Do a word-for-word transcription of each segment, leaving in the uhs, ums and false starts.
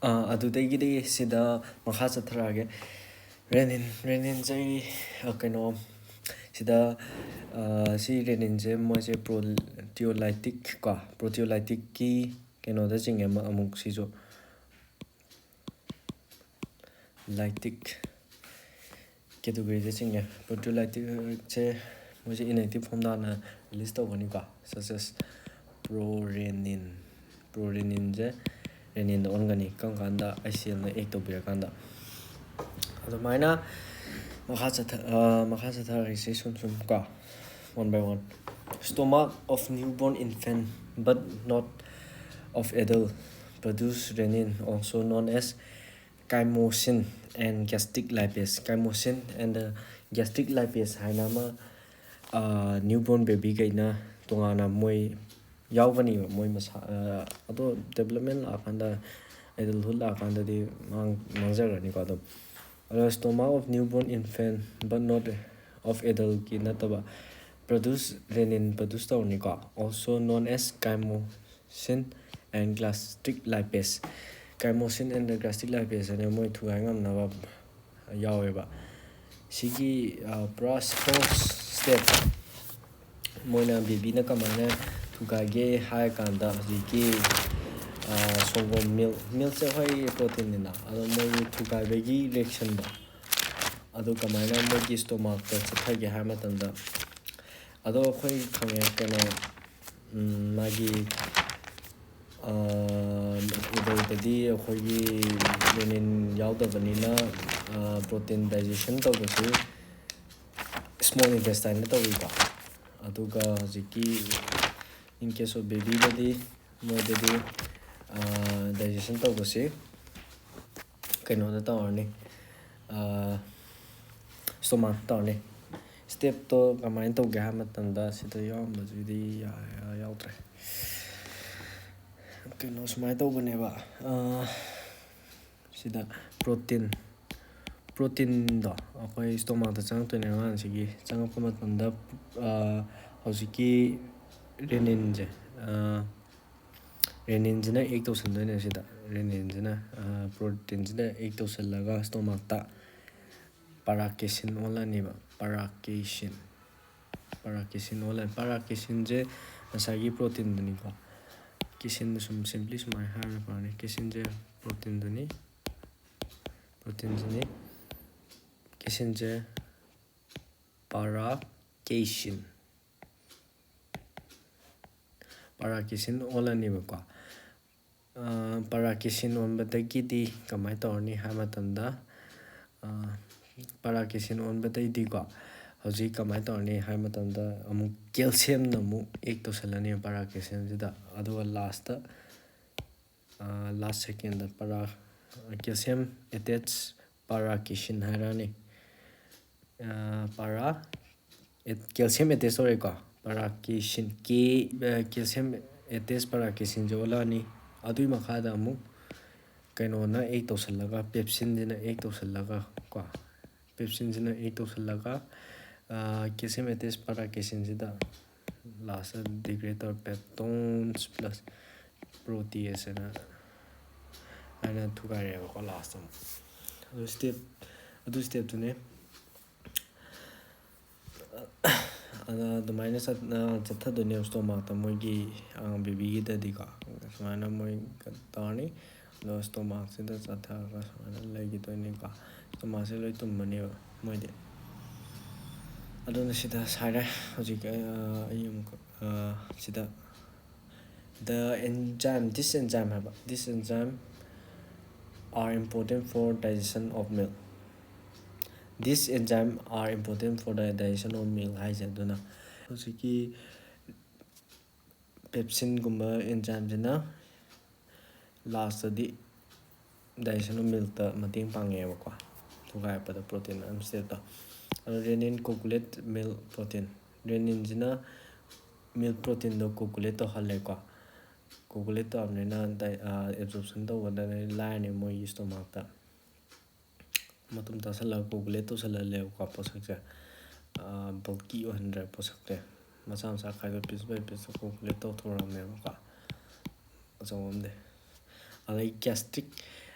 ꯑꯗꯨꯗꯒꯤꯗꯤ ꯁꯤꯗ ꯃꯈꯥ ꯆꯠꯊꯔꯛꯑꯒꯦ꯫ ꯔꯦꯅꯤꯟ ꯔꯦꯅꯤꯟꯁꯦ ꯑꯩ ꯀꯩꯅꯣ ꯁꯤꯗ ꯁꯤ ꯔꯦꯅꯤꯟꯁꯦ ꯃꯣꯏꯁꯦ ꯄ꯭ꯔꯣꯇꯤꯌꯣꯂꯥꯏꯇꯤꯛ ꯀꯣ ꯄ꯭ꯔꯣꯇꯤꯌꯣꯂꯥꯏꯇꯤꯛꯀꯤ ꯀꯩꯅꯣꯗ ꯆꯤꯡꯉꯦ ꯑꯃꯨꯛ ꯁꯤꯁꯨ ꯂꯥꯏꯇꯤꯛ ꯀꯦꯇꯒꯣꯔꯤꯗ ꯆꯤꯡꯉꯦ꯫ ꯄ꯭ꯔꯣꯇꯤꯌꯣꯂꯥꯏꯇꯤꯛꯁꯦ ꯃꯣꯏꯁꯦ ꯏꯟꯑꯦꯛꯇꯤꯞ ꯐꯣꯝꯗꯥꯅ ꯔꯤꯂꯤꯁ ꯇꯧꯒꯅꯤꯀꯣ, such as ꯄ꯭ꯔꯣꯔꯦꯅꯤꯟ꯫ ꯄ꯭ꯔꯣꯔꯦꯅꯤꯟꯁꯦ ꯔꯦꯅꯤꯟꯗ ꯑꯣꯟꯒꯅꯤ ꯀꯔꯝ ꯀꯥꯟꯗ ꯑꯥꯏ ꯁꯤ ꯑꯦꯜꯅ ꯑꯦꯛ ꯇꯧꯕꯤꯔꯀꯥꯟꯗ꯫ ꯑꯗꯨꯃꯥꯏꯅ ꯃꯈꯥ ꯆꯠꯊ ꯃꯈꯥ ꯆꯠꯊꯔꯛꯏꯁꯦ ꯁꯨꯝ ꯁꯨꯝ ꯀꯣ, one by one. Stomach of newborn infant but not of adult produce renin, also known as chymosin and gastric lipase. Chymosin and the gastric lipase ꯍꯥꯏꯅ ꯑꯃ ꯅ꯭ꯌꯨꯕꯣꯔꯟ ꯕꯦꯕꯤꯈꯩꯅ ꯇꯣꯉꯥꯟꯅ ꯃꯣꯏ ꯌꯥꯎꯒꯅꯤꯕ꯫ ꯃꯣꯏ ꯃꯁꯥ ꯑꯗꯣ ꯗꯦꯕꯂꯞꯃꯦꯟ ꯂꯥꯛꯑꯀꯥꯟꯗ, ꯑꯦꯗꯜꯍꯨꯗ ꯂꯥꯛꯑꯀꯥꯟꯗꯗꯤ ꯃꯥꯡ ꯃꯥꯡꯖꯈ꯭ꯔꯅꯤꯀꯣ ꯑꯗꯨꯝ꯫ ꯑꯗꯣ stomach of newborn infant but not of adultꯀꯤ ꯅꯠꯇꯕ produce renin produce ꯇꯧꯔꯅꯤꯀꯣ, also known as chymosin and gastric lipase. Chymosin and the gastric lipase ꯍꯥꯏꯅ ꯃꯣꯏ ꯊꯨꯒꯥꯏ ꯉꯝꯅꯕ ꯌꯥꯎꯋꯦꯕ꯫ ꯁꯤꯒꯤ ꯄꯨꯔꯥ ꯐꯣꯔꯁ ꯁ꯭ꯇꯦꯞ ꯃꯣꯏꯅ ꯕꯦꯕꯤꯅ ꯀꯃꯥꯏꯅ ꯊꯨꯒꯥꯏꯒꯦ ꯍꯥꯏꯔ ꯀꯥꯟꯗ ꯍꯧꯖꯤꯛꯀꯤ ꯁꯪꯒꯣꯝ, ꯃꯤꯜꯛ, ꯃꯤꯜꯛꯁꯦ ꯑꯩꯈꯣꯏ ꯄ꯭ꯔꯣꯇꯤꯟꯅꯤꯅ, ꯑꯗꯣ ꯃꯣꯏꯒꯤ ꯊꯨꯒꯥꯏꯕꯒꯤ ꯔꯤꯌꯦꯛꯁꯟꯗꯣ ꯑꯗꯨ ꯀꯃꯥꯏꯅ ꯃꯣꯏꯒꯤ ꯁ꯭ꯇꯣꯃꯥꯛꯇ ꯆꯠꯊꯒꯦ ꯍꯥꯏꯕ ꯃꯇꯝꯗ, ꯑꯗꯣ ꯑꯩꯈꯣꯏ ꯈꯪꯉꯦ ꯀꯩꯅꯣ ꯃꯥꯒꯤ ꯑꯦꯗꯜꯗꯗꯤ ꯑꯩꯈꯣꯏꯒꯤ ꯔꯦꯅꯤꯟ ꯌꯥꯎꯗꯕꯅꯤꯅ ꯄ꯭ꯔꯣꯇꯤꯟ ꯗꯥꯏꯖꯦꯁꯟ ꯇꯧꯕꯁꯤ ꯁ꯭ꯃꯣꯜ ꯏꯟꯇꯦꯁꯇꯥꯏꯟꯗ ꯇꯧꯏꯀꯣ꯫ ꯑꯗꯨꯒ ꯍꯧꯖꯤꯛꯀꯤ in case of babyꯗꯗꯤ ꯃꯣꯏꯗꯗꯤ ꯗꯥꯏꯖꯦꯁꯟ ꯇꯧꯕꯁꯤ ꯀꯩꯅꯣꯗ ꯇꯧꯔꯅꯤ, ꯁ꯭ꯇꯣꯃꯥꯛꯇ ꯇꯧꯔꯅꯤ꯫ ꯁ꯭ꯇꯦꯞꯇꯣ ꯀꯃꯥꯏꯅ ꯇꯧꯒꯦ ꯍꯥꯏꯕ ꯃꯇꯝꯗ ꯁꯤꯗ ꯌꯥꯎꯔꯝꯕꯁꯤꯗꯤ ꯌꯥꯎꯗ꯭ꯔꯦ꯫ ꯀꯩꯅꯣ ꯁꯨꯃꯥꯏꯅ ꯇꯧꯕꯅꯦꯕ, ꯁꯤꯗ ꯄ꯭ꯔꯣꯇꯤꯟ ꯄ꯭ꯔꯣꯇꯤꯟꯗꯣ ꯑꯩꯈꯣꯏ ꯁ꯭ꯇꯣꯃꯥꯛꯇ ꯆꯪꯉꯛꯇꯣꯏꯅꯦ ꯑꯉꯥꯡꯁꯤꯒꯤ꯫ ꯆꯪꯉꯛꯄ ꯃꯇꯝꯗ ꯍꯧꯖꯤꯛꯀꯤ ꯔꯦꯅꯤꯟꯁꯦ Reninꯁꯤꯅ act ꯇꯧꯁꯟꯗꯣꯏꯅꯦ ꯁꯤꯗ꯫ Reninꯁꯤꯅ proteinꯁꯤꯗ act ꯇꯧꯁꯜꯂꯒ stomachꯇ paracasein ꯑꯣꯜꯂꯅꯦꯕ꯫ Paracasein, paracasein ꯑꯣꯜꯂꯅꯤ꯫ Paracaseinꯁꯦ ꯉꯁꯥꯏꯒꯤ proteinꯗꯨꯅꯤꯀꯣ꯫ Caseinꯗ ꯁꯨꯝ simply ꯁꯨꯃꯥꯏꯅ ꯍꯥꯏꯔꯒ ꯐꯔꯅꯤ꯫ Caseinꯁꯦ proteinꯗꯨꯅꯤ, proteinꯁꯤꯅꯤ꯫ Caseinꯁꯦ paracasein, paracasein ꯑꯣꯜꯂꯅꯦꯕꯀꯣ꯫ Paracasein ꯑꯣꯟꯕꯗꯒꯤꯗꯤ ꯀꯃꯥꯏꯅ ꯇꯧꯔꯅꯤ ꯍꯥꯏꯕ ꯃꯇꯝꯗ, paracasein ꯑꯣꯟꯕꯗꯩꯗꯤꯀꯣ, ꯍꯧꯖꯤꯛ ꯀꯃꯥꯏꯅ ꯇꯧꯔꯅꯤ ꯍꯥꯏꯕ ꯃꯇꯝꯗ, ꯑꯃꯨꯛ calciumꯅ ꯑꯃꯨꯛ act ꯇꯧꯁꯜꯂꯅꯤ paracaseinꯁꯤꯗ꯫ ꯑꯗꯨꯒ lastꯇ, last secondꯗ para, calcium attached paracasein ꯍꯥꯏꯔꯛꯑꯅꯤ꯫ Para, calcium attached ꯇꯧꯔꯦꯀꯣ, paracasein, K, calcium attached paracaseinꯁꯦ ꯑꯣꯜꯂꯛꯑꯅꯤ꯫ ꯑꯗꯨꯒꯤ ꯃꯈꯥꯗ ꯑꯃꯨꯛ ꯀꯩꯅꯣꯅ act ꯇꯧꯁꯜꯂꯒ, pepsinꯁꯤꯅ act ꯇꯧꯁꯜꯂꯒ ꯀꯣ, pepsinꯁꯤꯅ act ꯇꯧꯁꯜꯂꯒ, calcium attached paracaseinꯁꯤꯗ lastꯇ degrade ꯇꯧꯔ peptones plus protease ꯍꯥꯏꯅ, ꯍꯥꯏꯅ ꯊꯨꯒꯥꯏꯔꯛꯑꯦꯕꯀꯣ lastꯇ ꯑꯃꯨꯛ꯫ ꯑꯗꯨ step, ꯑꯗꯨ stepꯇꯨꯅꯦ꯫ ꯑꯗ ꯑꯗꯨꯃꯥꯏꯅ ꯆꯠ-, ꯆꯠꯊꯗꯣꯏꯅꯦꯕ stomachꯇ ꯃꯣꯏꯒꯤ, babyꯒꯤꯗꯗꯤꯀꯣ꯫ ꯁꯨꯃꯥꯏꯅ ꯃꯣꯏ ꯀꯩꯅꯣ ꯇꯧꯔꯅꯤ꯫ ꯑꯗꯣ stomachꯁꯤꯗ ꯆꯠꯊꯔꯒ ꯁꯨꯃꯥꯏꯅ ꯂꯩꯈꯤꯗꯣꯏꯅꯤꯀꯣ꯫ Stomachꯁꯦ ꯂꯣꯏ ꯇꯨꯝꯃꯅꯦꯕ ꯃꯣꯏꯗꯤ꯫ ꯑꯗꯨꯅ ꯁꯤꯗ ꯁꯥꯏꯔꯦ꯫ ꯍꯧꯖꯤꯛ ꯑꯩ ꯑꯃꯨꯛ, ꯁꯤꯗ the enzyme, this enzyme ꯍꯥꯏꯕ, this enzyme are important for digestion of milk꯫ This enzyme are important for the digestion of milk ꯍꯥꯏꯁꯦ꯫ ꯑꯗꯨꯅ ꯍꯧꯖꯤꯛꯀꯤ pepsinꯒꯨꯝꯕ enzymeꯁꯤꯅ lastꯇꯗꯤ digestion of milkꯇ ꯃꯇꯦꯡ ꯄꯥꯡꯉꯦꯕꯀꯣ, ꯊꯨꯒꯥꯏꯔꯛꯄꯗ protein ꯑꯃ stateꯇꯣ꯫ ꯑꯗꯣ renin coagulate milk protein, reninꯁꯤꯅ milk proteinꯗꯣ coagulate ꯇꯧꯍꯜꯂꯦꯀꯣ꯫ Coagulate ꯇꯧꯔꯕꯅꯤꯅ absorption ꯇꯧꯕꯗ ꯂꯥꯏꯔꯅꯤ ꯃꯣꯏꯒꯤ stomachꯇ꯫ ꯃꯇꯨꯝ ꯇꯥꯁꯜꯂꯒ coagulate ꯇꯧꯁꯜꯍꯜꯂꯦꯕꯀꯣ ꯄꯣꯠꯁꯛꯁꯦ꯫ Bulky ꯑꯣꯏꯍꯟꯗ꯭ꯔꯦ ꯄꯣꯠꯁꯛꯁꯦ꯫ ꯃꯆꯥ ꯃꯆꯥ ꯈꯥꯏꯗꯣꯛ, piece by piece coagulate ꯇꯧꯊꯣꯔꯛꯑꯕꯅꯦꯕꯀꯣ꯫ ꯑꯆꯧꯕ ꯑꯃꯗꯤ꯫ ꯑꯗꯩ gastric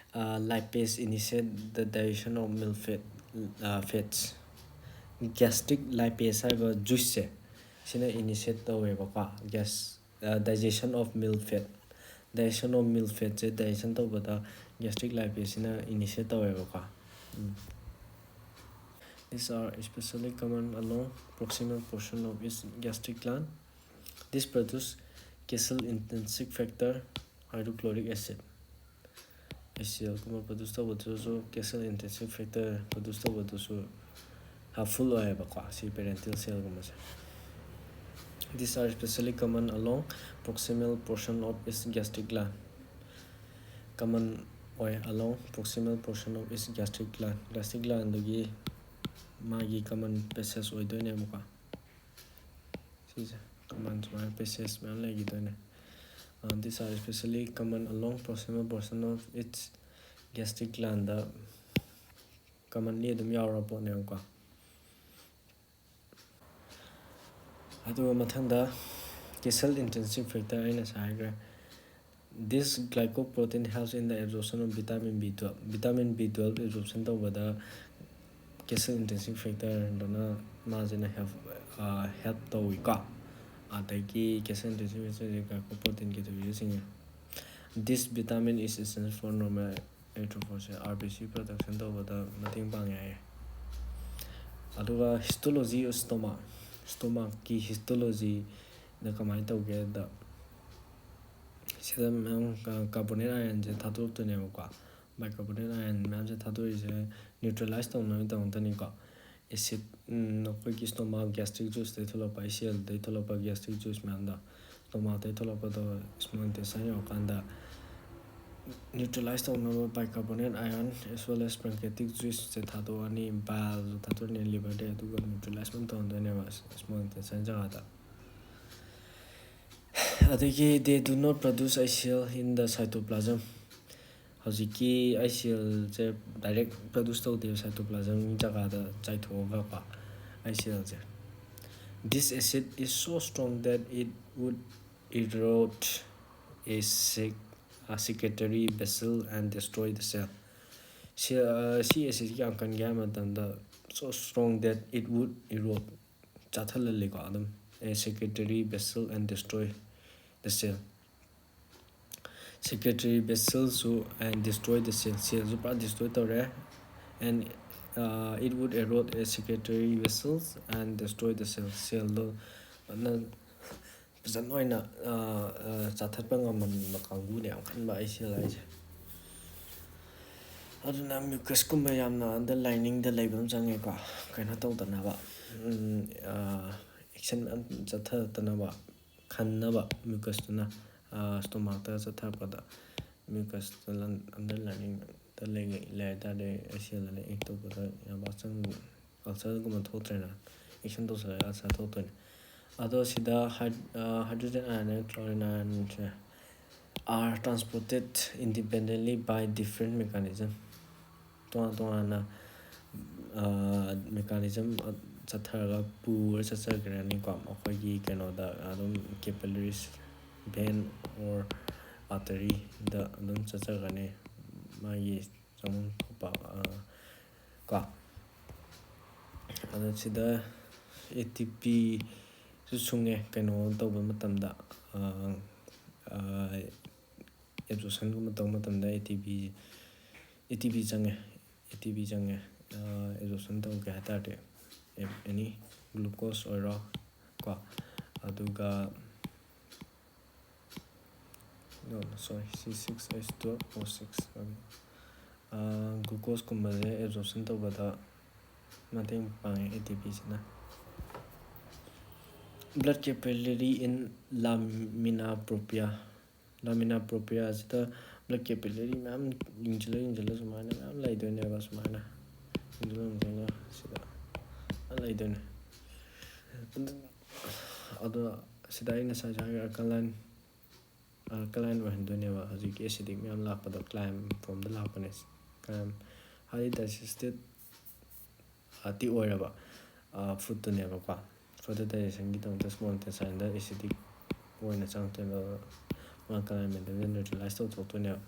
lipase initiate the digestion of milk fat, fats. Gastric lipase ꯍꯥꯏꯕ juiceꯁꯦ, ꯁꯤꯅ initiate ꯇꯧꯋꯦꯕꯀꯣ, gas digestion of milk fat. Digestion of milk fatꯁꯦ digestion ꯇꯧꯕꯗ gastric lipaseꯁꯤꯅ initiate ꯇꯧꯋꯦꯕꯀꯣ꯫ These are especially common along proximal portion of each gastric gland. This produce caseal intrinsic factor, hydrochloric acid, HClꯒꯨꯝꯕ produce ꯇꯧꯕꯗꯨꯁꯨ caseal intrinsic factor produce ꯇꯧꯕꯗꯨꯁꯨ helpful ꯑꯣꯏꯌꯦꯕꯀꯣ, ꯁꯤ parental cellꯒꯨꯝꯕꯁꯦ꯫ These are especially common along proximal portion of each gastric gland. Common ꯑꯣꯏ along proximal portion of each gastric gland. Gastric glandꯗꯨꯒꯤ ꯃꯥꯒꯤ common passage ꯑꯣꯏꯗꯣꯏꯅꯦꯕꯀꯣ꯫ ꯁꯤꯁꯦ common ꯁꯨꯃꯥꯏꯅ passage ꯃꯌꯥꯝ ꯂꯩꯈꯤꯗꯣꯏꯅꯦ꯫ These are especially common along proximal portion of each gastric glandꯗ commonly ꯑꯗꯨꯝ ꯌꯥꯎꯔ ꯄꯣꯠꯅꯦꯕꯀꯣ꯫ ꯑꯗꯨꯒ ꯃꯊꯪꯗ caseal intrinsic factor ꯑꯩꯅ ꯉꯁꯥꯏ ꯍꯥꯏꯈ꯭ꯔꯦ꯫ This glycoprotein helps in the absorption of vitamin B twelve. Vitamin B twelve absorption ꯇꯧꯕꯗ caseal intrinsic factorꯗꯨꯅ ꯃꯥꯁꯤꯅ help, help ꯇꯧꯏꯀꯣ꯫ ꯑꯗꯒꯤ caseal intrinsic factorꯁꯦ glycoprotein ꯀꯩꯗꯧꯕꯤꯁꯤꯡꯅꯤ꯫ This vitamin is essential for normal erythropoiesis, RBC production ꯇꯧꯕꯗ ꯃꯇꯦꯡ ꯄꯥꯡꯉꯦ ꯍꯥꯏꯌꯦ꯫ ꯑꯗꯨꯒ histology of stomach, stomachꯀꯤ histologyꯅ ꯀꯃꯥꯏꯅ ꯇꯧꯒꯦꯗ, ꯁꯤꯗ ꯃꯌꯥꯝ carbonate ironꯁꯦ ꯊꯥꯗꯣꯔꯛꯇꯣꯏꯅꯦꯕꯀꯣ꯫ Bicarbonate iron ꯃꯌꯥꯝꯁꯦ ꯊꯥꯗꯣꯔꯛꯏꯁꯦ neutralize ꯇꯧꯅꯕꯒꯤꯗꯃꯛꯇꯅꯤꯀꯣ꯫ Acid, ꯑꯩꯈꯣꯏꯒꯤ stomach, gastric juiceꯇꯩ ꯊꯣꯛꯂꯛꯄ, HClꯗꯩ ꯊꯣꯛꯂꯛꯄ gastric juice ꯃꯌꯥꯝꯗꯣ, stomachꯇꯩ ꯊꯣꯛꯂꯛꯄꯗꯣ small intestine ꯌꯧꯔꯀꯥꯟꯗ neutralize ꯇꯧꯅꯕ bicarbonate iron as well as pancreatic juiceꯁꯦ ꯊꯥꯗꯣꯛꯑꯅꯤ, bileꯁꯨ ꯊꯥꯗꯣꯛꯑꯅꯤ liverꯗꯩ, ꯑꯗꯨꯒ neutralize ꯑꯃ ꯇꯧꯍꯟꯗꯣꯏꯅꯦꯕ small intestine ꯖꯒꯥꯗ꯫ ꯑꯗꯒꯤ they do not produce HCl in the cytoplasm. ꯍꯧꯖꯤꯛꯀꯤ HClꯁꯦ direct produce ꯇꯧꯗꯦꯕ cytoplasm ꯖꯒꯥꯗ ꯆꯥꯏꯊꯣꯛꯑꯒꯀꯣ, HClꯁꯦ꯫ This acid is so strong that it would erode a sec- a secretory vessel and destroy the cell. ꯁꯤ ꯑꯁꯤꯗꯤ ꯀꯌꯥꯝ ꯀꯟꯒꯦ ꯍꯥꯏꯕ ꯃꯇꯝꯗ, so strong that it would erode, ꯆꯥꯊꯠꯍꯜꯂꯦꯀꯣ ꯑꯗꯨꯝ꯫ A secretory vessel and destroy the cell. Secretory vessel ꯁꯨ and destroy the cell, cell ꯁꯨ ꯄꯨꯔꯥ destroy ꯇꯧꯔꯦ꯫ And uh, it would erode a secretory vessels and destroy the cell. Cell ꯗꯣ ꯐꯖꯅ ꯐꯖꯅ ꯑꯣꯏꯅ ꯆꯥꯊꯠꯄ ꯉꯝꯃꯝꯕ ꯀꯥꯡꯕꯨꯅꯦ ꯌꯥꯝ ꯀꯟꯕ ꯑꯩ ꯁꯤ ꯂꯥꯏꯁꯦ꯫ ꯑꯗꯨꯅ mucus ꯀꯨꯝꯕ ꯌꯥꯝꯅ under lining ꯗ ꯂꯩꯕ ꯑꯃ ꯆꯪꯉꯦꯀꯣ, ꯀꯩꯅꯣ ꯇꯧꯗꯅꯕ, action ꯃꯌꯥꯝ ꯆꯠꯊꯗꯅꯕ ꯈꯟꯅꯕ mucus ꯇꯨꯅ stomach ꯇ ꯆꯠꯊꯔꯛꯄꯗ mucus ꯇ under lining ꯗ ꯂꯩ ꯂꯩ ꯍꯥꯏꯇꯥꯔꯗꯤ ꯑꯩ ꯁꯤ ꯂꯩ ꯇꯧꯕꯗ ꯌꯥꯝ ꯄꯥꯛ ꯆꯪ ulcer ꯒꯨꯝꯕ ꯊꯣꯛꯇ꯭ꯔꯦꯅ, action ꯇꯧꯁꯜꯂꯒ ulcer ꯊꯣꯛꯇꯣꯏꯅꯦ꯫ ꯑꯗꯣ ꯁꯤꯗ hydrogen ion ꯅꯦ chlorine ion say are transported independently by different mechanism. ꯇꯣꯉꯥꯟ ꯇꯣꯉꯥꯟꯅ mechanism ꯆꯠꯊꯔꯒ ꯄꯨꯔ ꯆꯠꯆꯈ꯭ꯔꯅꯤꯀꯣ, ꯃꯈꯣꯏꯒꯤ ꯀꯩꯅꯣꯗ ꯑꯗꯨꯝ capillaries, vein or artery ꯗ ꯑꯗꯨꯝ ꯆꯠꯆꯈ꯭ꯔꯅꯤ ꯃꯥꯒꯤ ꯆꯪꯐꯝ ꯊꯣꯛꯄ꯫ ꯀꯣ ꯑꯗꯣ ꯁꯤꯗ A T P ꯁꯨ ꯁꯨꯡꯉꯦ ꯀꯩꯅꯣ ꯇꯧꯕ ꯃꯇꯝꯗ, absorption ꯒꯨꯝꯕ ꯇꯧꯕ ꯃꯇꯝꯗ A T P, A T P ꯆꯪꯉꯦ, A T P ꯆꯪꯉꯦ꯫ Absorption ꯇꯧꯒꯦ ꯍꯥꯏ ꯇꯥꯔꯗꯤ any glucose ꯑꯣꯏꯔꯣ ꯀꯣ, ꯑꯗꯨꯒ no, no, sorry, C six H twelve O six, glucose ꯀꯨꯝꯕꯁꯦ absorption ꯇꯧꯕꯗ ꯃꯇꯦꯡ ꯄꯥꯡꯉꯦ A T P ꯁꯤꯅ꯫ Blood capillary in lamina propria, lamina propria ꯁꯤꯗ blood capillary ꯃꯌꯥꯝ ꯌꯨꯡꯁꯤꯜꯂ ꯌꯨꯡꯁꯤꯜꯂ ꯁꯨꯃꯥꯏꯅ ꯃꯌꯥꯝ ꯂꯩꯗꯣꯏꯅꯦꯕ, ꯁꯨꯃꯥꯏꯅ ꯌꯨꯡꯁꯤꯜꯂ ꯌꯨꯡꯁꯤꯜꯂ ꯁꯤꯗ ꯃꯌꯥꯝ ꯂꯩꯗꯣꯏꯅꯦ꯫ ꯑꯗꯣ ꯁꯤꯗ ꯑꯩ ꯉꯁꯥꯏꯁꯨ ꯍꯥꯏꯈ꯭ꯔꯦ, alkaline alkaline ꯑꯣꯏꯍꯟꯗꯣꯏꯅꯦꯕ꯫ ꯍꯧꯖꯤꯛꯀꯤ acidic ꯃꯌꯥꯝ ꯂꯥꯛꯄꯗꯣ clam form ꯗ ꯂꯥꯛꯄꯅꯦ꯫ Clam highly digested ꯇꯤ ꯑꯣꯏꯔꯕ food ꯇꯨꯅꯦꯕꯀꯣ꯫ Further digestion ꯒꯤꯗꯃꯛꯇ small intestine ꯗ acidic ꯑꯣꯏꯅ ꯆꯪꯉꯛꯇꯣꯏꯅꯦꯕ꯫ alkaline metal neutralize ꯇꯧꯊꯣꯛꯇꯣꯏꯅꯦꯕ꯫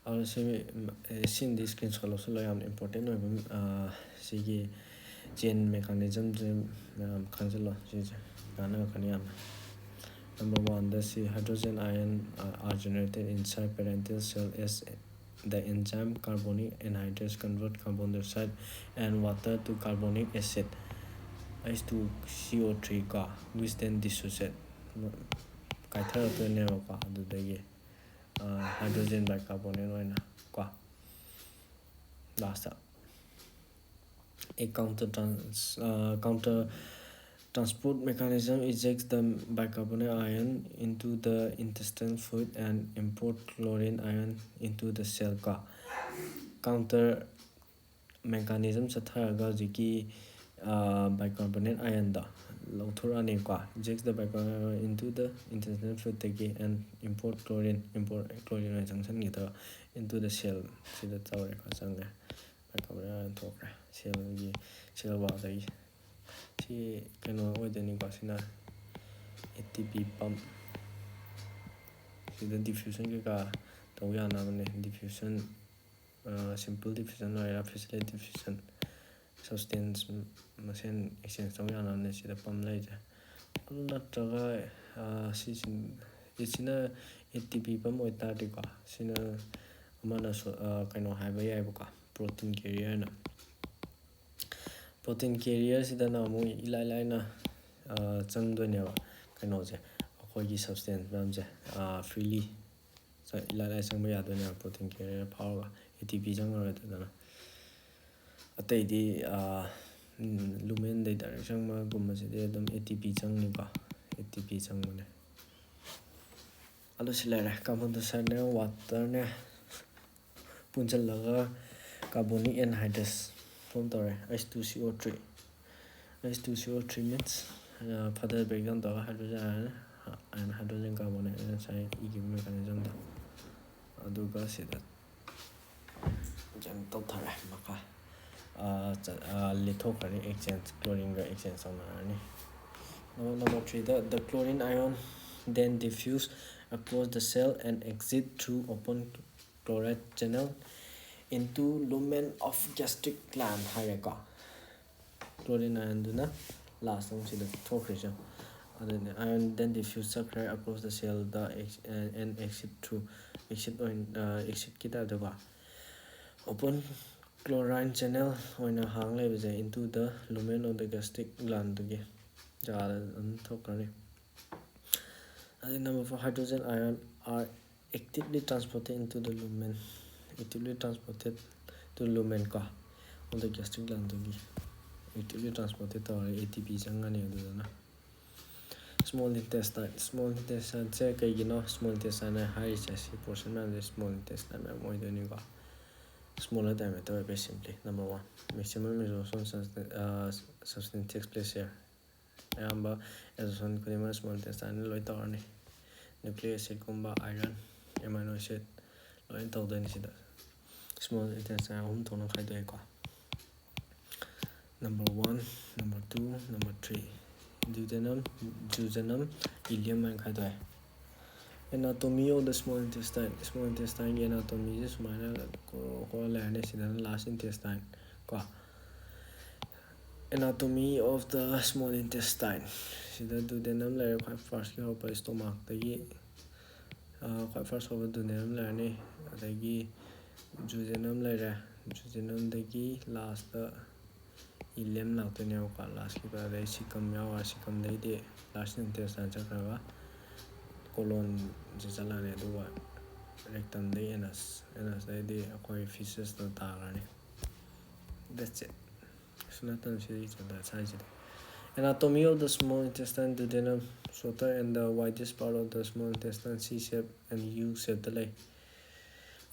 ꯑꯗꯨ ꯁꯤ ꯁꯤꯃꯗꯤ screenshot ꯂꯧꯁꯤꯜꯂꯣ, ꯌꯥꯝ important ꯑꯣꯏꯕ꯫ ꯁꯤꯒꯤ chain mechanismꯁꯦ ꯃꯌꯥꯝ ꯈꯪꯖꯤꯜꯂꯣ꯫ ꯁꯤꯁꯦ ꯀꯥꯟꯅꯔꯛꯀꯅꯤ ꯌꯥꯝꯅ꯫ Number one ꯗ ꯁꯤ hydrogen ion are generated inside parental cell as the enzyme carbonic anhydrase convert carbon dioxide and water to carbonic acid, H two C O three ꯀꯣ, which then dissociate, ꯀꯥꯏꯊꯔꯛꯇꯣꯏꯅꯦꯕꯀꯣ꯫ ꯑꯗꯨꯗꯒꯤ hydrogen bicarbonate ꯑꯣꯏꯅ ꯀꯣ꯫ Last the a counter trans counter transport mechanism ejects the bicarbonate ion into the intestinal fluid and import chlorine ion into the cell ꯀꯣ꯫ Counter mechanism ꯆꯠꯊꯔꯒ ꯍꯧꯖꯤꯛꯀꯤ bicarbonate ionꯗꯣ ꯂꯧꯊꯣꯔꯛꯑꯅꯤꯀꯣ꯫ Ejects the bicarbonate ion into the intestinal fluidꯇꯒꯤ and import chlorine, import chlorine ꯑꯣꯏꯅ ꯆꯪꯁꯤꯟꯈꯤꯗꯕ into the cell ꯁꯤꯗ ꯇꯧꯔꯦꯀꯣ, ꯆꯪꯉꯦ꯫ Bicarbonate ion ꯊꯣꯛꯈ꯭ꯔꯦ cellꯒꯤ, cell wallꯗꯒꯤ꯫ ꯁꯤ ꯀꯩꯅꯣ ꯑꯣꯏꯗꯣꯏꯅꯤꯀꯣ, ꯁꯤꯅ A T P pump꯫ ꯁꯤꯗ diffusion ꯀꯩꯀꯥ ꯇꯧ ꯌꯥꯅꯕꯅꯦ꯫ Diffusion, simple diffusion ꯑꯣꯏꯒꯦꯔꯥ, facilitated diffusion, substance ꯃꯁꯦꯟ exchange ꯇꯧ ꯌꯥꯅꯕꯅꯦ ꯁꯤꯗ pump ꯂꯩꯔꯤꯁꯦ꯫ ꯑꯗꯨ ꯅꯠꯇ꯭ꯔꯒ ꯁꯤꯁꯤ, ꯁꯤꯅ A T P pump ꯑꯣꯏꯇꯥꯔꯗꯤꯀꯣ, ꯁꯤꯅ ꯑꯃꯅꯁꯨ ꯀꯩꯅꯣ ꯍꯥꯏꯕ ꯌꯥꯏꯕꯀꯣ, protein carrierꯅ꯫ Protein carrierꯁꯤꯗꯅ ꯑꯃꯨꯛ ꯏꯂꯥꯏ ꯂꯥꯏꯅ ꯆꯪꯗꯣꯏꯅꯦꯕ ꯀꯩꯅꯣꯁꯦ, ꯑꯩꯈꯣꯏꯒꯤ substance ꯃꯌꯥꯝꯁꯦ freely ꯏꯂꯥꯏ ꯂꯥꯏ ꯆꯪꯕ ꯌꯥꯗꯣꯏꯅꯦꯕ protein carrier ꯐꯥꯎꯔꯒ꯫ A T P ꯆꯪꯉꯔꯣꯏ ꯑꯗꯨꯗꯅ꯫ ꯑꯇꯩꯗꯤ lumenꯗꯩ direct ꯆꯪꯕꯒꯨꯝꯕꯁꯤꯗꯤ ꯑꯗꯨꯝ A T P ꯆꯪꯅꯤꯀꯣ, A T P ꯆꯪꯕꯅꯦ꯫ ꯑꯗꯨ ꯁꯤ ꯂꯩꯔꯦ, carbon dioxideꯅꯦ, waterꯅꯦ ꯄꯨꯟꯁꯤꯜꯂꯒ carbonic anhydrase form ꯇꯧꯔꯦ, H two C O three꯫ H two C O three means further breakdown ꯇꯧꯔꯒ hydrogen ion and hydrogen carbonate, ꯑꯩꯅ ꯉꯁꯥꯏ ꯏꯈꯤꯕ mechanismꯗꯣ꯫ ꯑꯗꯨꯒ ꯁꯤꯗ ꯀꯩꯅꯣ ꯇꯧꯊꯔꯦ, ꯃꯈꯥ ꯂꯤꯊꯣꯛꯈ꯭ꯔꯅꯤ, exchange, chlorineꯒ exchange ꯇꯧꯅꯔꯅꯤ꯫ Number number threeꯗ the chlorine ion then diffuse across the cell and exit through open chloride channel into lumen of gastric gland ꯍꯥꯏꯔꯦꯀꯣ꯫ Chlorine ionꯗꯨꯅ last ꯑꯃ ꯁꯤꯗ ꯊꯣꯛꯈ꯭ꯔꯤꯁꯦ꯫ ꯑꯗꯨꯅꯦ ion then diffuse ꯆꯠꯈ꯭ꯔꯦ across the cell the and exit through, exit ꯑꯣꯏꯅ, exitꯀꯤ typeꯇꯀꯣ, open chlorine channel ꯑꯣꯏꯅ ꯍꯥꯡ ꯂꯩꯕꯁꯦ into the lumen of the gastric glandꯗꯨꯒꯤ ꯖꯒꯥꯗ ꯑꯗꯨꯝ ꯊꯣꯛꯈ꯭ꯔꯅꯤ꯫ ꯑꯗꯩ number four, hydrogen ion are actively transported into the lumen, actively transported to lumen ꯀꯣ, of the gastric glandꯗꯒꯤ actively transported ꯇꯧꯔꯒ A T P ꯆꯪꯉꯅꯤ꯫ ꯑꯗꯨꯗꯨꯅ small intestine, small intestineꯁꯦ ꯀꯩꯒꯤꯅꯣ small intestine ꯍꯥꯏꯔꯤꯁꯦ? ꯁꯤ portion ꯃꯌꯥꯝꯁꯦ small intestine ꯃꯌꯥꯝ ꯑꯣꯏꯗꯣꯏꯅꯤꯀꯣ꯫ Smaller diameter ꯑꯣꯏꯕ simply number one, maximum absorption substance takes place here. ꯑꯌꯥꯝꯕ absorption ꯈꯨꯗꯤꯡꯃꯛ small intestineꯅ ꯂꯣꯏ ꯇꯧꯔꯅꯤ꯫ Nucleic acidꯀꯨꯝꯕ, iron, amino acid ꯂꯣꯏ ꯇꯧꯗꯣꯏꯅꯤ ꯁꯤꯗ꯫ Small intestine ꯑꯍꯨꯝ ꯊꯣꯛꯅ ꯈꯥꯏꯗꯣꯛꯑꯦꯀꯣ꯫ Number one, number two, number three, duodenum, jejunum, ileum ꯍꯥꯏꯅ ꯈꯥꯏꯗꯣꯛꯑꯦ꯫ Anatomy of the small intestine, small intestineꯒꯤ anatomyꯁꯦ ꯁꯨꯃꯥꯏꯅ ꯀꯣꯔꯣ ꯀꯣꯔꯣ ꯂꯩꯔꯅꯤ꯫ ꯁꯤꯗꯅ large intestine ꯀꯣ꯫ Anatomy of the small intestine, ꯁꯤꯗ duodenum ꯂꯩꯔꯦ ꯈ꯭ꯋꯥꯏ firstꯀꯤ ꯍꯧꯔꯛꯄ stomachꯇꯒꯤ, ꯈ꯭ꯋꯥꯏ first ꯍꯧꯕ duodenum ꯂꯩꯔꯅꯤ꯫ ꯑꯗꯒꯤ jejunum ꯂꯩꯔꯦ, jejunumꯗꯒꯤ lastꯇ ileum ꯂꯥꯛꯇꯣꯏꯅꯦꯕꯀꯣ꯫ Lastꯀꯤꯗ ꯑꯗꯩ cecum ꯌꯥꯎꯔ, cecumꯗꯩꯗꯤ large intestine ꯆꯠꯈ꯭ꯔꯒ colonꯁꯦ ꯆꯠꯂꯅꯤ꯫ ꯑꯗꯨꯒ rectumꯗꯩ anus, anusꯇꯩꯗꯤ ꯑꯩꯈꯣꯏ faecesꯇ ꯇꯥꯈ꯭ꯔꯅꯤ꯫ That's it. ꯁꯨ ꯅꯠꯇꯅ ꯁꯤꯗꯒꯤ ꯆꯠꯊꯔꯛꯑꯁꯤꯗꯤ꯫ Anatomy of the small intestine, duodenum, shorter and the widest part of the small intestine, C shape and U shapeꯇ ꯂꯩ꯫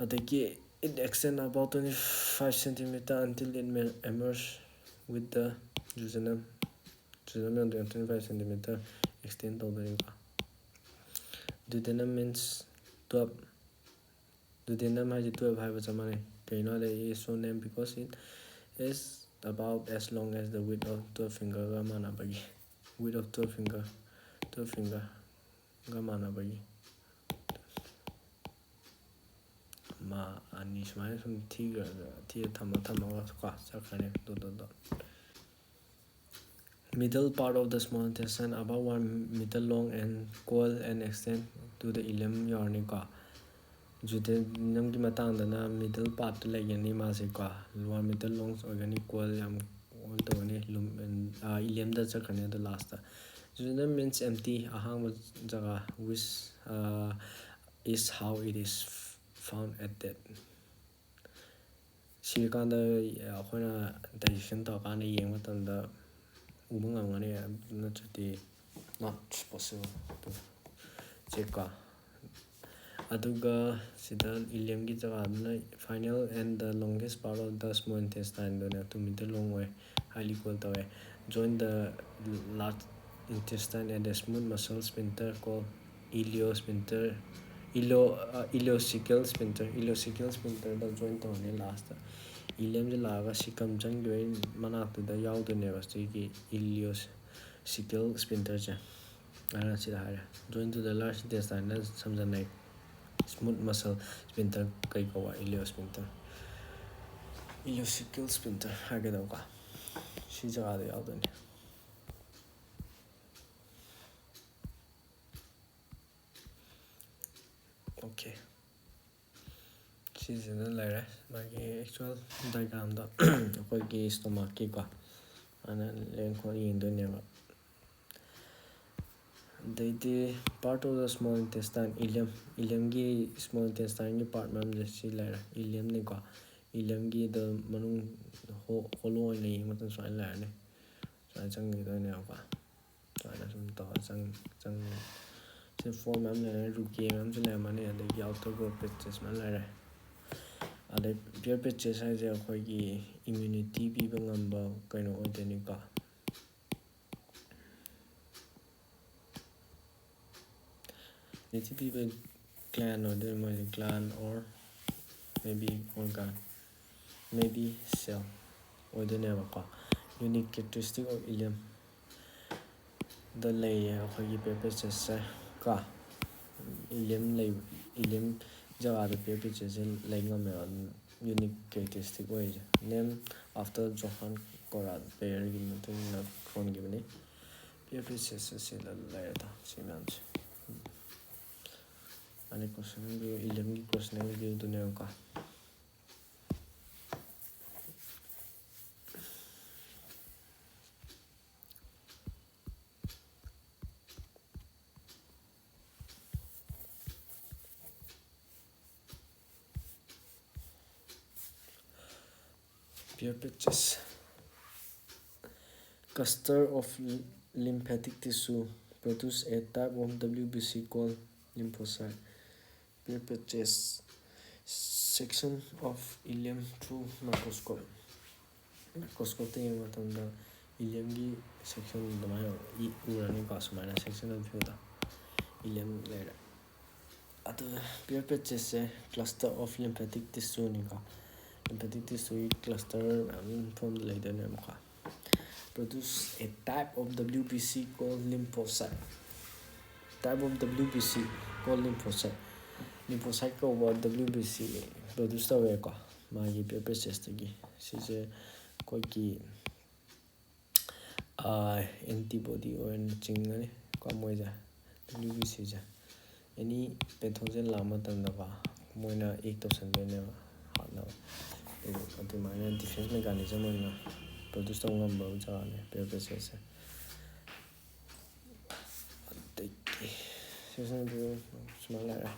ꯑꯗꯒꯤ it extend about twenty five centimeter until it emerge with the jejunum. Jejunum ꯌꯧꯗ꯭ꯔꯤꯉꯩ twenty five centimeter extend ꯇꯧꯗꯣꯏꯅꯤꯀꯣ꯫ Duodenum means twelve, duodenum ꯍꯥꯏꯁꯦ twelve ꯍꯥꯏꯕ ꯆꯞ ꯃꯥꯟꯅꯩ꯫ ꯀꯩꯅꯣ ꯍꯥꯏꯗꯤ it is so named because it is about as long as the width of twelve fingerꯒ ꯃꯥꯟꯅꯕꯒꯤ꯫ Width of twelve finger, twelve finger꯫ ꯒ ꯃꯥꯟꯅꯕꯒꯤ ꯃꯥ ꯑꯅꯤ ꯁꯨꯃꯥꯏꯅ ꯁꯨꯝ ꯊꯤꯈ꯭ꯔ ꯊꯤꯔ ꯊꯝꯃ ꯊꯝꯃꯒ ꯀꯣ ꯆꯠꯈ꯭ꯔꯅꯤ꯫ ꯗꯣ ꯗꯣ ꯗꯣ Middle part of the small intestine, about one meter long and coil and extend to the ileum ꯌꯧꯔꯅꯤꯀꯣ꯫ Duodenumꯒꯤ ꯃꯇꯥꯡꯗꯅ middle partꯇ ꯂꯩꯒꯅꯤ ꯃꯥꯁꯦꯀꯣ꯫ One meter long ꯑꯣꯏꯒꯅꯤ, coil ꯌꯥꯝ coil ꯇꯧꯒꯅꯤ꯫ Ileumꯗ ꯆꯠꯈ꯭ꯔꯅꯤ ꯑꯗꯣ lastꯇ꯫ Duodenum means empty, ꯑꯍꯥꯡꯕ ꯖꯒꯥ, which is how it is found at death꯫ ꯁꯤꯔꯀꯥꯟꯗ ꯑꯩꯈꯣꯏꯅ dissection ꯇꯧꯔꯀꯥꯟꯗ ꯌꯦꯡꯕ ꯃꯇꯝꯗ ꯎꯕ ꯉꯝꯒꯅꯤ, ꯅꯠꯇ꯭ꯔꯗꯤ not possible꯫ ꯆꯦꯛꯀꯣ꯫ ꯑꯗꯨꯒ ꯁꯤꯗ ileumꯒꯤ ꯖꯒꯥꯗꯨꯅ final and the longest part of the small intestineꯗꯨꯅꯦ, two meter long ꯑꯣꯏ, highly coil ꯇꯧꯋꯦ꯫ Join the large intestine at a smooth muscle sphincter called ileosphincter, ileo ileocecal sphincter, ileocecal sphincterꯗ join ꯇꯧꯔꯅꯤ lastꯇ꯫ Ileumꯁꯦ ꯂꯥꯛꯑꯒ cecum ꯆꯪꯈꯤꯕꯒꯤ ꯃꯅꯥꯛꯇꯨꯗ ꯌꯥꯎꯗꯣꯏꯅꯦꯕ ꯁꯤꯒꯤ ileocecal sphincterꯁꯦ꯫ ꯑꯗꯨꯅ ꯁꯤꯗ ꯍꯥꯏꯔꯦ, join to the large intestineꯅ ꯁꯝꯖꯟꯅꯩ꯫ Smooth muscle sphincter ꯀꯩ ꯀꯧꯕ? Ileosphincter, ileocecal sphincter ꯍꯥꯏꯒꯗꯧꯕ꯫ ꯁꯤ ꯖꯒꯥꯗ ꯌꯥꯎꯗꯣꯏꯅꯦ꯫ Okay, ꯁꯤꯁꯤꯅ ꯂꯩꯔꯦ ꯃꯥꯒꯤ actual diagramꯗꯣ꯫ ꯑꯩꯈꯣꯏꯒꯤ stomachꯀꯤꯀꯣ ꯑꯗꯨꯅ ꯂꯦꯡ ꯈꯣꯠ ꯌꯦꯡꯗꯣꯏꯅꯦꯕ꯫ ꯑꯗꯩꯗꯤ part of the small intestine, ileum, ileumꯒꯤ small intestineꯒꯤ part ꯃꯌꯥꯝꯁꯦ ꯁꯤ ꯂꯩꯔꯦ꯫ Ileumꯅꯤꯀꯣ, ileumꯒꯤꯗ ꯃꯅꯨꯡ hollow ꯑꯣꯏꯅ ꯌꯦꯡꯕ ꯃꯇꯝꯗ ꯁꯨꯃꯥꯏꯅ ꯂꯩꯔꯅꯤ꯫ ꯁꯨꯃꯥꯏꯅ ꯆꯪꯈꯤꯗꯣꯏꯅꯦꯕꯀꯣ꯫ ꯁꯨꯃꯥꯏꯅ ꯁꯨꯝ ꯇꯧꯔ ꯆꯪ ꯆꯪ ꯁꯤ form ꯃꯌꯥꯝ ꯂꯩꯔꯦ, Rugae ꯃꯌꯥꯝꯁꯨ ꯂꯩꯔꯝꯃꯅꯤ꯫ ꯑꯗꯒꯤ outer gout patches ꯃꯌꯥꯝ ꯂꯩꯔꯦ꯫ ꯑꯗꯩ Peyer's patches ꯍꯥꯏꯁꯦ ꯑꯩꯈꯣꯏꯒꯤ immunity ꯄꯤꯕ ꯉꯝꯕ ꯀꯩꯅꯣ ꯑꯣꯏꯗꯣꯏꯅꯤꯀꯣ꯫ Immunity ꯄꯤꯕ gland ꯑꯣꯏꯗꯣꯏꯅꯤ ꯃꯣꯏꯁꯦ, gland or maybe organ, maybe cell ꯑꯣꯏꯗꯣꯏꯅꯦꯕꯀꯣ꯫ Unique characteristic of ileum ꯗ ꯂꯩꯌꯦ ꯑꯩꯈꯣꯏꯒꯤ Peyer's patchesꯁꯦ꯫ ꯀꯣ, ꯏꯂꯤꯌꯝ ꯂꯩ, ꯏꯂꯤꯌꯝ ꯖꯒꯥꯗ ꯄꯤꯌꯔ ꯄꯦꯆꯦꯁꯁꯦ ꯂꯩ ꯉꯝꯃꯦꯕ, ꯑꯗꯨꯝ ꯌꯨꯅꯤꯛ ꯀꯦꯔꯦꯛꯇꯔꯤꯁꯇꯤꯛ ꯑꯣꯏꯔꯤꯁꯦ꯫ Name after Johan Conrad, ꯄꯦꯌꯔꯒꯤ ꯃꯇꯨꯡ ꯏꯟꯅ ꯊꯣꯟꯈꯤꯕꯅꯤ꯫ ꯄꯤꯌꯔ ꯄꯦꯆꯦꯁꯁꯦ ꯁꯤꯗ ꯂꯩꯔꯦꯗ, ꯁꯤ ꯃꯌꯥꯝꯁꯦ꯫ ꯑꯅꯤ ꯀꯣꯏꯁꯟꯒꯤ, ꯏꯂꯤꯌꯝꯒꯤ ꯀꯣꯏꯁꯟꯒꯤꯗꯨꯅꯦꯕꯀꯣ꯫ Pure patches. Cluster of lymphatic tissue produce a type of W B C called lymphocyte. Pure patches. Section of ileum through microscope. Microscopeꯇ ꯌꯦꯡꯕ ꯃꯇꯝꯗ ꯏꯂꯤꯌꯝꯒꯤ section ꯑꯗꯨꯃꯥꯏꯅ ꯎꯔꯅꯤꯀꯣ, ꯁꯨꯃꯥꯏꯅ section of viewꯗ ꯏꯂꯤꯌꯝ ꯂꯩꯔꯦ꯫ ꯑꯗꯨ pure patchesꯁꯦ cluster of lymphatic tissueꯅꯤꯀꯣ꯫ Lymphatic tissueꯒꯤ cluster ꯃꯌꯥꯝ ꯐꯣꯝꯗ ꯂꯩꯗꯣꯏꯅꯦꯕꯀꯣ꯫ Produce a type of W B C called lymphocyte. Type of W B C called lymphocyte. Lymphocyte ꯀꯧꯕ W B C produce ꯇꯧꯋꯦꯀꯣ, ꯃꯥꯒꯤ pure patchesꯇꯒꯤ꯫ ꯁꯤꯁꯦ ꯑꯩꯈꯣꯏꯒꯤ antibody ꯑꯣꯏꯅ ꯆꯤꯡꯒꯅꯤ ꯀꯣ ꯃꯣꯏꯁꯦ, W B Cꯁꯦ꯫ Any pathogen ꯂꯥꯛꯄ ꯃꯇꯝꯗꯀꯣ ꯃꯣꯏꯅ act ꯇꯧꯁꯟꯗꯣꯏꯅꯦꯕ ꯍꯥꯠꯅꯕ꯫ ꯑꯗꯨ, ꯑꯗꯨꯃꯥꯏꯅ defense mechanism ꯑꯣꯏꯅ produce ꯇꯧꯕ ꯉꯝꯕ ꯖꯒꯥꯅꯦ pure patchesꯁꯦ꯫ ꯑꯗꯒꯤ section ꯁꯨꯃꯥꯏꯅ ꯂꯩꯔꯦ꯫